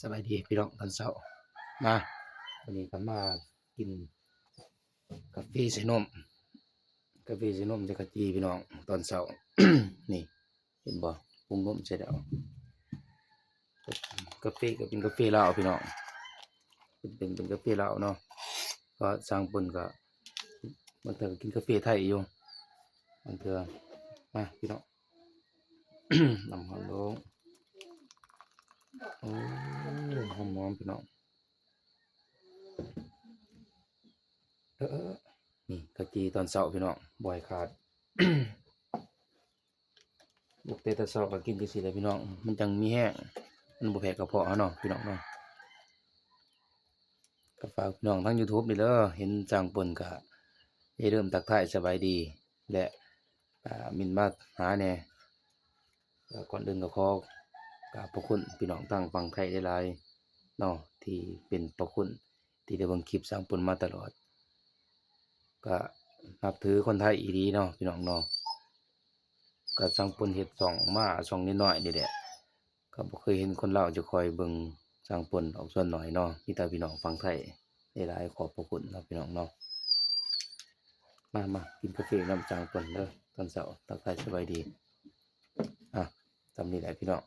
ສະບາຍດີພີ່ນ້ອງ ຕອນເຊົ້າ ມາ ວັນນີ້ກໍມາກິນກາເຟໃສ່ນົມ ກາເຟໃສ່ນົມໃສ່ຂະຈີ່ພີ່ນ້ອງ ຕອນເຊົ້າ ນີ້ ເຫັນບໍ່ ປຸງນົມໃສ່ແລ້ວ ກາເຟກໍເປັນກາເຟລາວພີ່ນ້ອງ ເປັນ ເປັນ ເປັນກາເຟລາວເນາະ ກໍຊ່າງເພິ່ນກໍ ບາງເທື່ອກໍກິນກາເຟໄທຢູ່ ບາງເທື່ອ ມາພີ່ນ້ອງ ນ້ຳຮ້ອນລົງ ໂອ້ ຫອມໆ ພີ່ນ້ອງ ເອີໆ ນີ້ ຂະຈີ່ຕອນເຊົ້າພີ່ນ້ອງ ບໍ່ໃຫ້ຂາດ ລຸກແຕ່ຕອນເຊົ້າກໍກິນຈັ່ງຊີ້ແຫຼະພີ່ນ້ອງ ມັນຈັ່ງມີແຮງ ມັນບໍ່ແພ້ກະເພາະເຮົາເນາະ ພີ່ນ້ອງເນາະ ກໍຝາກພີ່ນ້ອງທາງຢູທູບນີ້ເດີ ເຫັນຊ່າງເພິ່ນກໍຢ່າລືມທັກທາຍສະບາຍດີ ແລະ ອ່າ ເມັ້ນມາຫາແດ່ ກໍກ່ອນອື່ນກໍຂໍຂອບພະຄຸນພີ່ນ້ອງທາງຝັ່ງໄທຫຼາຍໆເນາະ ທີ່ເປັນພະຄຸນ ທີ່ໄດ້ເບິ່ງຄລິບຊ່າງເພິ່ນມາຕະຫຼອດ ກໍນັບຖືຄົນໄທອີ່ຫຼີເນາະ ພີ່ນ້ອງເນາະ ກໍຊ່າງເພິ່ນເຮັດຊ່ອງມາ ຊ່ອງນ້ອຍໆນີ້ແຫຼະ ກໍບໍ່ເຄີຍເຫັນຄົນລາວຈະຄອຍເບິ່ງຊ່າງເພິ່ນອອກສ່ວນໜ້ອຍເນາະ ມີແຕ່ພີ່ນ້ອງຝັ່ງໄທຫຼາຍໆ ຂອບພະຄຸນເນາະ ພີ່ນ້ອງເນາະ ມາ ມາກິນກາເຟນຳຊ່າງເພິ່ນເດີ ຕອນເຊົ້າ ທັກທາຍສະບາຍດີ ອ່ະ ສ່ຳນີ້ແຫຼະພີ່ນ້ອງ